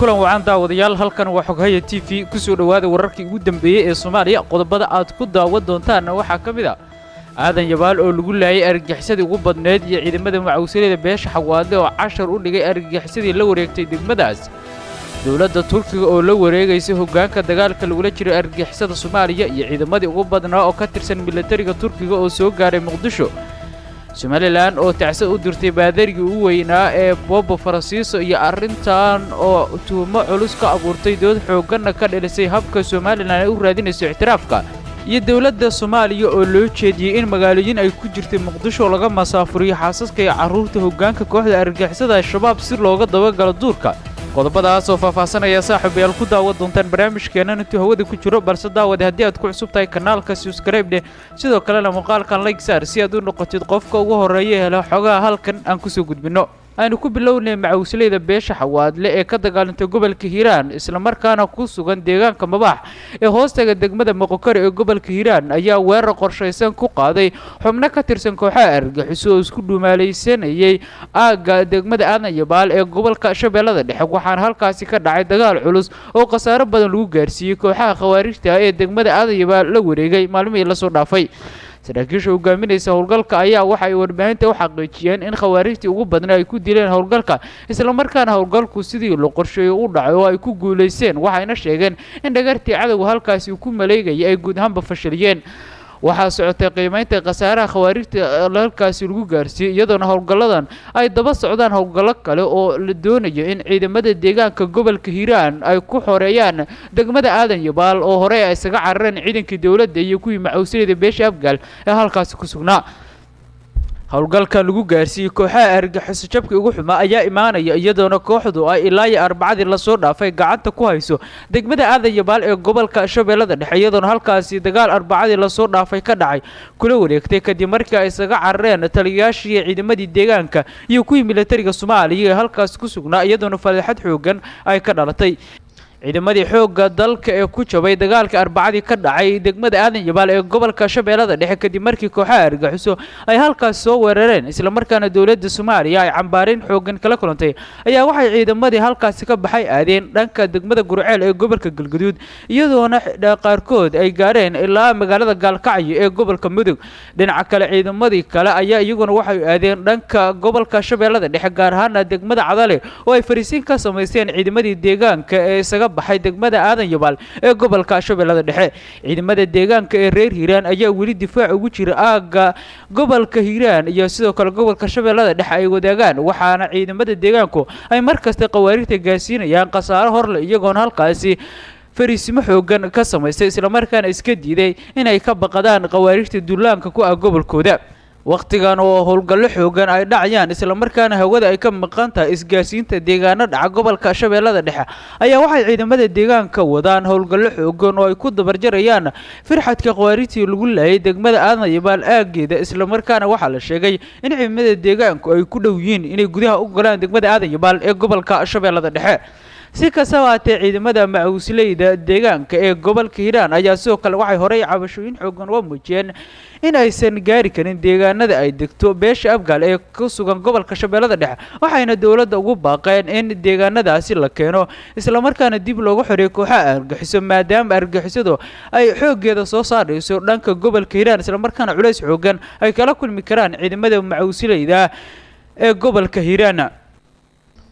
Kulan wacan daawadayaal, halkan waa Xoghaya TV. Kusoo dhowaada wararkii ugu dambeeyey ee Soomaaliya. Qodobada aad ku daawan doontaanna waxaa ka mid a Aadan Yabaal oo lagu laayay argagixisadii ugu badneyd iyo ciidamada macawsaleeda beesha Xawaadle oo cashar u dhigay argagixisadii la wareegtay degmadaas. Dowladda Turkiga oo la wareegaysa hoggaanka dagaalka lagula jiray argagixisada Soomaaliya iyo ciidamadii ugu badnaa oo ka tirsan milatariga Turkiga oo soo gaaray Muqdisho. Somalilan oo tacsa u dirtay baadarigii ugu weynaa ee Bobo Faransiiso iyo arrintan oo tuhumo culus ka abuurtay, dood xoogganna ka dhilisay habka Somalilan ay u raadinayso ictiraafka. Iyo dowladda Soomaaliya oo loo jeediyey in magaalooyin ay ku jirtay Muqdisho laga masaafuriyo xaasaska iyo carruurta hoggaanka kooxda argagixisada Al-Shabaab si looga dabagalo duurka. Qodobadaas oo faahfaahsanaya saaxiibayaal ku daawan doontaan barnaamijkeennan intuu hawada ku jiro. Balse daawade, haddii aad ku cusub tahay kanaalka, subscribe dheh, sidoo kalena muuqaalkan like saar si aad u noqotid qofka ugu horreeya hela xogaha halkan aan kusoo gudbinno. Aynu ku bilownay macawsleyda beesha Xawaadle ee ka dagaalantay gobolka Hiiraan, islamarkaana ku sugan deegaanka Mabaax ee hoostaga degmada Moqokari ee gobolka Hiiraan, ayaa weerar qorshaysan ku qaaday xubno ka tirsan kooxaha argaxiso oo isku dhumaalaysanayay aagga degmada Aadan Yabaal ee gobolka Shabeellada Dhexe. Waxaana halkaasi ka dhacay dagaal culus oo khasaaro badan lagu gaarsiiyey kooxaha khawaarijta ee degmada Aadan Yabaal la wareegay maalmihii lasoo dhaafay. Saraakiisha hogaaminaysa howlgalka ayaa waxa ay warbaahinta u xaqiijiyeen in khawaarijtii ugu badnaa ay ku dileen howlgalka, islamarkaana howlgalku sidii loo qorsheeyo u dhacay oo ay ku guulaysteen. Waxayna sheegeen in dhagartii cadowga halkaasi ku maleegaya ay guud ahaanba fashiliyeen. Waxaa socotay qiimeynta khasaaraha khawaarijta halkaasi lagu gaarsiiyey, iyadoona howlgalladan ay daba socdaan howlgallo kale oo la doonayo in ciidamada deegaanka gobolka Hiiraan ay ku xoreeyaan degmada Aadan Yabaal oo horey ay isaga carareen ciidankii dowladda iyo kuwii macawsaleeda beesha Afgaal ee halkaasi ku sugnaa. Howlgalkan lagu gaarsiiyey kooxaha argaxiso jabkii ugu xumaa ayaa imaanaya iyadoona kooxdu ay ilaa iyo Arbacadii lasoo dhaafay gacanta ku hayso degmada Aadan Yabaal ee gobolka Shabeellada Dhexe, iyadoona halkaasi dagaal Arbacadii lasoo dhaafay ka dhacay kula wareegtay kadib markii ay isaga carareen taliyayaashii ciidamadii deegaanka iyo kuwii milatariga Soomaaliya ee halkaasi ku sugnaa, iyadoona fadeexad xooggan ay ka dhalatay. Ciidamadii xoogga dalka ee ku jabay dagaalka Arbacadii ka dhacay degmada Aadan Yabaal ee gobolka Shabeellada Dhexe kadib markii kooxaha argaxiso ay halkaas soo weerareen, islamarkaana dowladda Soomaaliya ay cambaarin xooggan kala kulantay, ayaa waxay ciidamadii halkaasi ka baxay aadeen dhanka degmada Gurceel ee gobolka Galgaduud, iyadoona qaarkood ay gaareen ilaa magaalada Gaalkacyo ee gobolka Mudug. Dhinaca kale, ciidamadii kale ayaa iyaguna waxay aadeen dhanka gobolka Shabeellada Dhexe, gaar ahaana degmada Cadale oo ay fariisiin ka samaysteen ciidamadii deegaanka ee isaga baxay degmada Aadan Yabaal ee gobolka Shabeellada Dhexe. Ciidamada deegaanka ee reer Hiiraan ayaa weli difaac ugu jira aagga gobolka Hiiraan iyo sidoo kale gobolka Shabeellada Dhexe ay wadaagaan, waxaana ciidamada deegaanku ay mar kasta khawaarijta gaarsiinayaan khasaaro horleh, iyagoona halkaasi fariisimo xooggan ka samaystay, islamarkaana iska diiday inay ka baqadaan khawaarijta dullaanka ku ah gobolkooda. Wakhtigan oo howlgallo xoogan ay dhacayaan, islamarkaana hawada ay ka maqan tahay isgaarsiinta deegaano dhaca gobolka Shabeellada Dhexe, ayaa waxay ciidamada deegaanka wadaan howlgallo xoogan oo ay ku dabarjarayaan firxadka khawaarijtii lagu laayay degmada Aadan Yabaal aaggeeda, islamarkaana waxaa la sheegay in ciidamada deegaanku ay ku dhow yihiin inay gudaha u galaan degmada Aadan Yabaal ee gobolka Shabeellada Dhexe. Si kastaba haatee, ciidamada macawsleyda deegaanka ee gobolka Hiiraan ayaa sidoo kale waxay horey cabashooyin xoogan uga muujiyeen in aysan gaari karin deegaanada ay degto beesha Afgaal ee ku sugan gobolka Shabeellada Dhexe, waxayna dowladda ugu baaqeen in deegaanadaasi la keeno, islamarkaana dib looga xoreeyo kooxaha argaxiso, maadaama argixisadu ay xooggeeda soo saarayso dhanka gobolka Hiiraan, islamarkaana culays xoogan ay kala kulmi karaan ciidamada macawsleyda ee gobolka Hiiraan.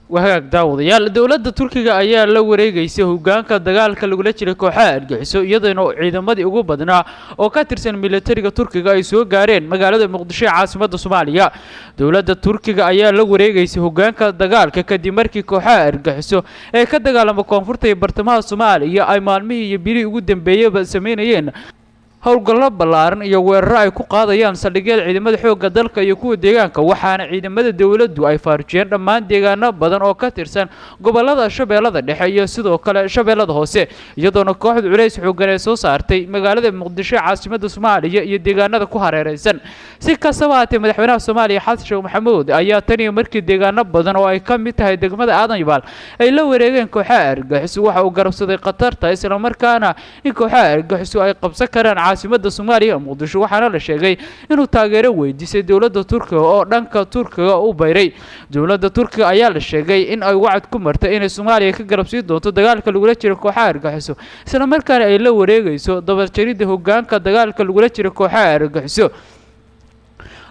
Wahagaag daawadayaal, dowladda Turkiga ayaa la wareegaysay hoggaanka dagaalka lagula jiray kooxaha argaxiso, iyadoona ciidamadii ugu badnaa oo ka tirsan milatariga Turkiga ay soo gaareen magaalada Muqdisho ee caasimadda Soomaaliya. Dowladda Turkiga ayaa la wareegaysay hoggaanka dagaalka kadib markii kooxaha argaxiso ee ka dagaalama koonfurta iyo bartamaha Soomaaliya ay maalmihii iyo bilihii ugu dambeeyeyba sameynayeen howlgallo ballaaran iyo weeraro ay ku qaadayaan saldhigyada ciidamada xoogga dalka iyo kuwa deegaanka. Waxaana ciidamada dowladdu ay faarujiyeen dhammaan deegaano badan oo ka tirsan gobolada Shabeellada Dhexe iyo sidoo kale Shabeellada Hoose, iyadoona kooxda culays xooggan ee soo saartay magaalada Muqdisho ee caasimadda Soomaaliya iyo deegaanada ku hareeraysan. Si kastaba haatee, madaxweynaha Soomaaliya Xasan Sheekh Maxamuud ayaa tan iyo markii deegaano badan oo ay ka mid tahay degmada Aadan Yabaal ay la wareegeen kooxaha argaxiso waxa uu garabsaday khatarta, islamarkaana in kooxaha argaxiso ay qabsan karaan caasimadda Soomaaliya Muqdisho, waxaana la sheegay inuu taageero weydiisay dowladda Turkiga oo dhanka Turkiga u bayray. Dowladda Turkiga ayaa la sheegay in ay wacad ku martay inay Soomaaliya ka garab siin doonto dagaalka lagula jiro kooxaha argagixiso, isla markaana ay la wareegayso dabarjaridda hoggaanka dagaalka lagula jiro kooxaha argagixiso.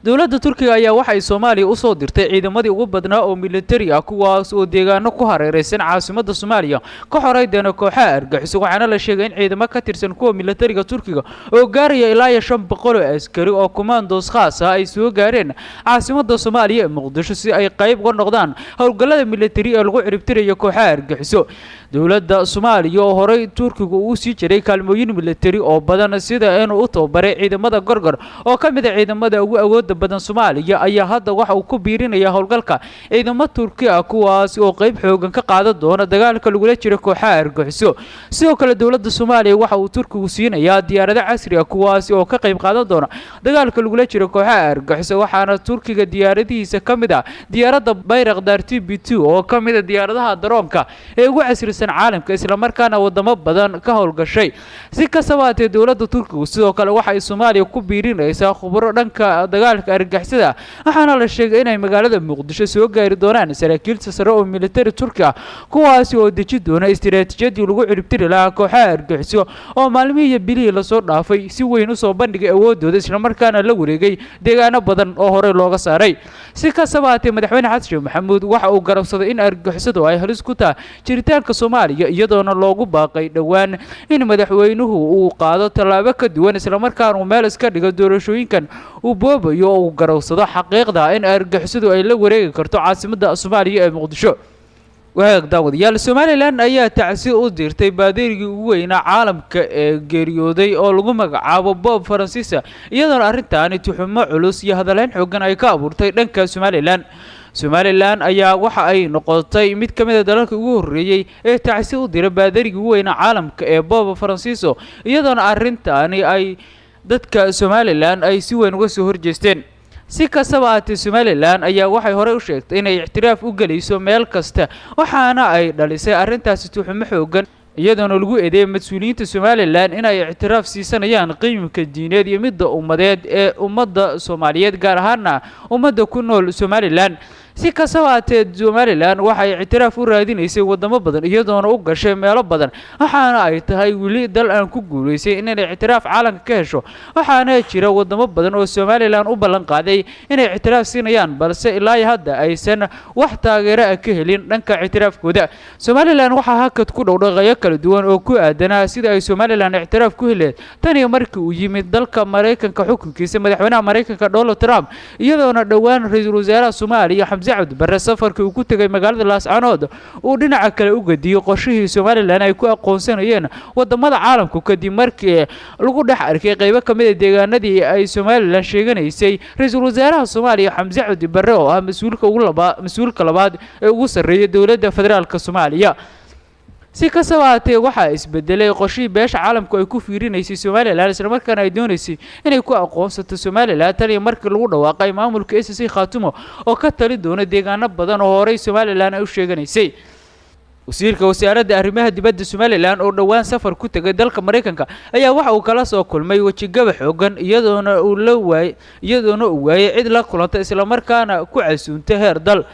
Dowladda Turkiga ayaa waxay Soomaaliya u soo dirtay ciidamadii ugu badnaa oo militari ah, kuwaas oo deegaano ku hareeraysan caasimadda Soomaaliya ka xoray doona kooxaha argagixiso, waxaana la sheegay in ciidamo ka tirsan kuwa militariga Turkiga oo gaaraya ilaa iyo 500 oo askari oo kumaandoos khaas ah ay soo gaareen caasimadda Soomaaliya ee Muqdisho si ay qayb uga noqdaan howlgallada militari ee lagu ciribtirayo kooxaha argagixiso. Dowladda Soomaaliya oo horey Turkiga uu sii jiray kaalmooyin militari oo badan, sida inuu u tababaray ciidamada Gorgor oo ka mid ah ciidamada ugu awoodda badan Soomaaliya, ayaa hadda waxa uu ku biirinaya howlgalka ciidamo Turki ah, kuwaas oo qayb xoogan ka qaadan doona dagaalka lagula jiro kooxaha argagixiso. Sidoo kale dowladda Soomaaliya waxa uu Turkigu siinayaa diyaarado casri ah, kuwaas oo ka qayb qaadan doona dagaalka lagula jiro kooxaha argagixiso, waxaana Turkiga diyaaradihiisa ka mid ah diyaaradda Bayraktar TB2 oo ka mid ah diyaaradaha daroonka ee ugu casrisan caalamka, isla markaana wadamo badan ka howlgashay. Si kastaba haatee dowladda Turkigu sidoo kale waxa ay Soomaaliya ku biirinaysaa khubaro dhanka dagaalka argagixisada, waxaana la sheegay inay magaalada Muqdisho soo gaari doonaan saraakiilta sare oo militari Turki ah, kuwaasi oo deji doona istiraatiijiyadii lagu ciribtiri lahaa kooxaha argagixiso oo maalmihii iyo bilihii lasoo dhaafay si weyn usoo bandhigay awoodooda, isla markaana la wareegay deegaano badan oo horey looga saaray. Si kastaba haatee madaxweyne Xasan Sheekh Maxamuud waxa uu garabsaday in argagixisadu ay halis ku tahay jiritaanka Soomaaliya, iyadoona loogu baaqay dhowaan in madaxweynuhu uu qaado tallaabo ka duwan, isla markaana uu meel iska dhigo doorashooyinkan uu boobayo oo uu garowsado xaqiiqda in argagixisadu ay la wareegi karto caasimadda Soomaaliya ee Muqdisho. Wahagaag daawadayaal, Somaliland ayaa tacsi u dirtay baadeerigii ugu weynaa caalamka ee geeriyooday oo lagu magacaabo Bob Francis, iyadoona arrintaani tuxumo culus iyo hadaleyn xoogan ay ka abuurtay dhanka Somaliland. Somaliland ayaa waxa ay noqotay mid ka mid a dalalka ugu horreeyey ee tacsi u diray baadarigii ugu weynaa caalamka ee Bob Francisco, iyadoona arrintaani ay dadka Somaliland ay si weyn uga soo horjeesteen. Si kastaba haatee Somaliland ayaa waxay horey u sheegtay inay ictiraaf u gelayso meel kasta, waxaana ay dhalisay arrintaasi tuxumo xoogan, iyadoona lagu eedeeyay mas-uuliyiinta Somaliland inay ictiraaf siisanayaan qiimka diineed iyo midda ummadeed ee ummadda Soomaaliyeed, gaar ahaana ummadda ku nool Somaliland. Si kastaba haatee Somaliland waxay ictiraaf u raadinaysay wadamo badan, iyadoona u gashay meelo badan, waxaana ay tahay weli dal aan ku guulaysay inay ictiraaf caalamka ka hesho, waxaana jira wadamo badan oo Somaliland u ballan qaaday inay ictiraaf siinayaan, balse ilaa iyo hadda aysan wax taageero ah ka helin dhanka ictiraafkooda. Somaliland waxaa hakad ku dhow dhaqayo kala duwan oo ku aadanaa sida ay Somaliland ictiraaf ku heleed tan iyo markii uu yimid dalka Maraykanka xukunkiisa madaxweynaha Maraykanka Donald Trump, iyadoona dhowaan ra-iisul wasaaraha Soomaaliya Xamse Cabdi Barre safarkii uu ku tegay magaalada Laascanood uu dhinaca kale u gediyey qorshihii Somaliland ay ku aqoonsanayeen wadamada caalamku, kadib markii lagu dhex arkay qaybo ka mid a deegaanadii ay Somaliland sheeganaysay ra-iisul wasaaraha Soomaaliya Xamse Cabdi Barre oo ah mas-uulka ugu laba mas-uulka labaad ee ugu sarreeyay dowladda federaalka Soomaaliya. Si kastaba haatee waxaa isbedelay qorshihii beesha caalamku ay ku fiirinaysay Somaliland, isla markaana ay doonaysay inay ku aqoonsato Somaliland tan iyo markii lagu dhawaaqay maamulka SSC Khaatumo oo ka tali doona deegaano badan oo horey Somaliland ay u sheeganaysay. Wasiirka wasaaradda arrimaha dibadda Somaliland oo dhowaan safar ku tegay dalka Maraykanka ayaa waxa uu kala soo kulmay wejigaba xoogan, iyadoona uu la waayay iyadoona uu waayay cid la kulantay isla markaana ku casuuntay heer dal.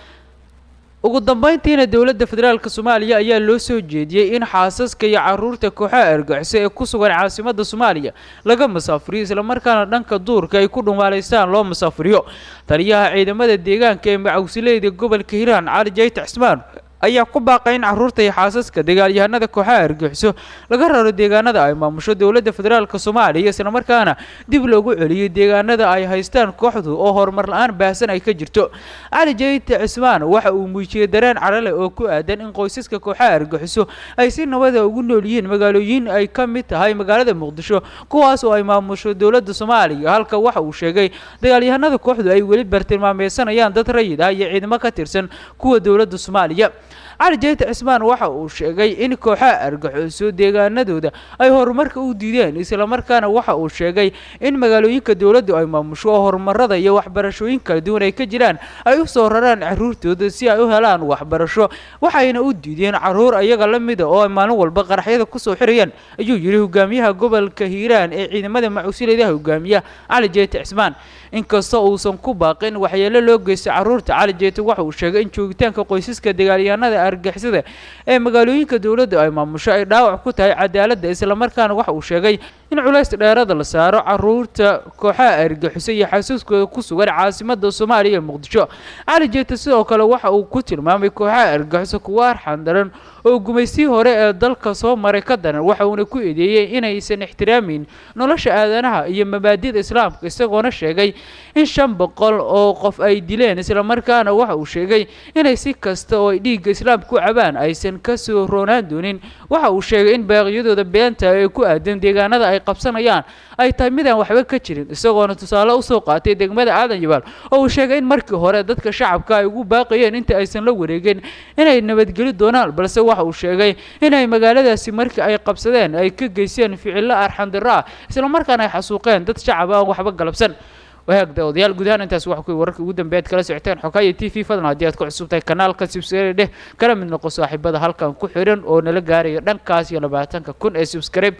Ugu dambeyntiina dowladda federaalka Soomaaliya ayaa loo soo jeediyey in xaasaska iyo carruurta kooxaha argagixiso ee ku sugan caasimadda Soomaaliya laga masaafuriyo, isla markaana dhanka duurka ay ku dhumaalaystaan loo masaafuriyo. Taliyaha ciidamada deegaanka ee macawsileyda gobolka Hiiraan Cali Jayte Cismaan ayaa ku baaqay in carruurta iyo xaasaska dagaalyahanada kooxaha argagixiso laga raro deegaanada ay maamusho dowladda federaalka Soomaaliya, isla markaana dib loogu celiyo deegaanada ay haystaan kooxdu oo horumar la'aan baahsan ay ka jirto. Cali Jayte Cismaan waxa uu muujiyey dareen carale oo ku aadan in qoysaska kooxaha argagixiso ay si nabada ugu nool yihiin magaalooyin ay ka mid tahay magaalada Muqdisho, kuwaas oo ay maamusho dowladda Soomaaliya, halka waxa uu sheegay dagaalyahanada kooxdu ay weli bartilmaameysanayaan dad rayid ah iyo ciidamo ka tirsan kuwa dowladda Soomaaliya. Cali Jeyte Cismaan waxa uu sheegay in kooxaha argaxiso deegaanadooda ay horumarka u diideen, islamarkaana waxa uu sheegay in magaalooyinka dowladdu ay maamusho oo horumarada iyo waxbarashooyin kala duwan ay ka jiraan ay u soo raraan carruurtooda si ay u helaan waxbarasho, waxayna u diideen carruur ayaga la mida oo ay maalin walba qaraxyada kusoo xirayaan, ayuu yidhi hogaamiyaha gobolka Hiiraan ee ciidamada macuusileydaha hogaamiya Cali Jeyte Cismaan. Inkastoo uusan ku baaqin waxyeelo loo geystay carruurta, Cali Jeyte waxa uu sheegay in joogitaanka qoysaska dagaalyahanada argagixisada ee magaalooyinka dowladda ay maamusho ay dhaawac ku tahay cadaaladda, islamarkaana waxa uu sheegay in culays dheerada la saaro carruurta kooxaha argaxiso iyo xasuuskooda ku sugan caasimadda Soomaaliya ee Muqdisho. Cali Jeyte sidoo kale waxa uu ku tilmaamay kooxaha argaxiso kuwa arxan daran oo gumaystii hore ee dalka soo maray ka daran, waxa uuna ku eedeeyey inaysan ixtiraamin nolosha aadanaha iyo mabaadida islaamka, isagoona sheegay in 500 oo qof ay dileen, islamarkaana waxa uu sheegay inay si kasta oo ay dhiigga islaamka u cabaan aysan ka soo roonaan doonin. Waxa uu sheegay in baaqyadooda beenta ee ku aadan deegaanada ay qabsanayaan ay tahay midaan waxba ka jirin, isagoona tusaale usoo qaatay degmada Aadan Yabaal oo uu sheegay in markii hore dadka shacabka ay ugu baaqayeen inta aysan la wareegin inay nabadgeli doonaan, balse waxa uu sheegay inay magaaladaasi markii ay qabsadeen ay ka geysteen ficillo arxandarro ah, islamarkaana ay xasuuqeen dad shacab ah aan waxba galabsan. Wahaag daawadayaal, guud ahaan intaas waxa kuwii wararka ugu dambeeya aad kala socoteen Xoghaye TV. Fadlan haddii aad ku cusub tahay kanaalka subscribe dheh, kala mid noqo saaxiibada halkan ku xiran oo nala gaarayo dhankaas iyo 20,000 ee subscribe.